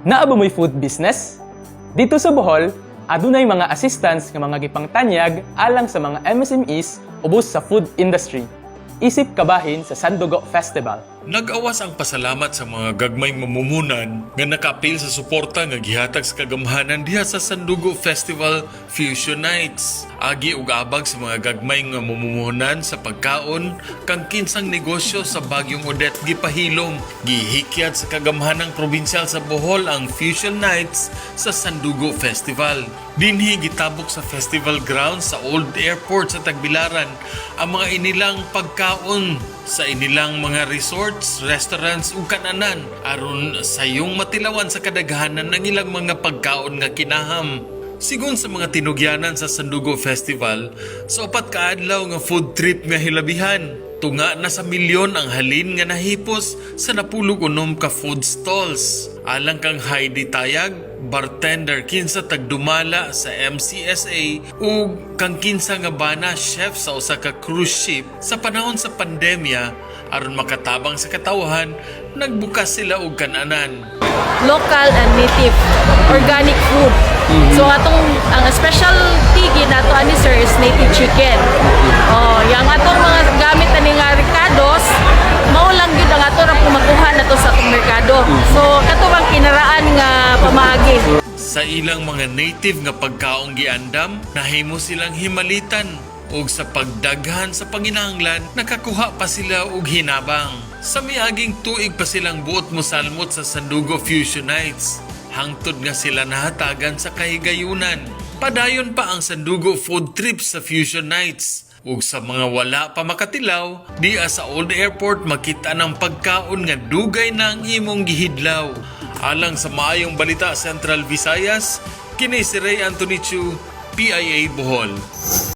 Naa ba mo'y food business? Didto sa Bohol, adunay mga assistance nga mga gipangtanyag alang sa mga MSMEs ubos sa food industry. Isip kabahin sa Sandugo Festival. Nag-awas ang pasalamat sa mga gagmayng mamumuhunan nga nakaapil sa suporta nga gihatag sa kagamhanan diha sa Sandugo Festival Fusion Nights. Agi og abag sa mga gagmay nga mamumuhunan sa pagkaon kang kinsang negosyo sa Bagyong Odette gipahilom. Gihikyat sa kagamhanang probinsyal sa Bohol ang Fusion Nights sa Sandugo Festival. Dinhi gitabok sa festival ground sa Old Airport sa Tagbilaran ang mga inilang pagkaon sa inilang mga resorts, restaurants ug kananan aron sayong matilawan sa kadaghanan ng ilang mga pagkaon nga kinaham. Sigon sa mga tinugyanan sa Sandugo Festival, sa 4 ka adlaw nga food trip nga hilabihan, tunga na sa milyon ang halin nga nahipos sa 16 ka food stalls. Alang kang Heidi Tayag, bartender kinsa tagdumala sa MCSA ug kang kinsa nga bana chef sa usa ka cruise ship, sa panahon sa pandemya, aron makatabang sa katawhan, nagbukas sila og kananan. Local and native organic food. So atong ang specialty gyud nato ani, sir, is native chicken. Oh, yang atong mga gamit ani nga rekados mao lang gyud ang ato ra pong makuha nato sa atong merkado. So kato bang kinaraan nga pamaagi. Sa ilang mga native nga pagkaong giandam, nahimo silang himalitan ug sa pagdaghan sa panginahanglan, nakakuha pa sila og hinabang. Sa miaging tuig pa silang buot mosalmot sa Sandugo Fusion Nights. Hangtod nga sila nahatagan sa kahigayunan. Padayon pa ang Sandugo food trip sa Fusion Nights. Ug sa mga wala pa makatilaw, diha sa Old Airport makita ng pagkaon nga dugay na ang imong gihidlaw. Alang sa Maayong Balita Central Visayas, kini si Ray Anthony Chu, PIA Bohol.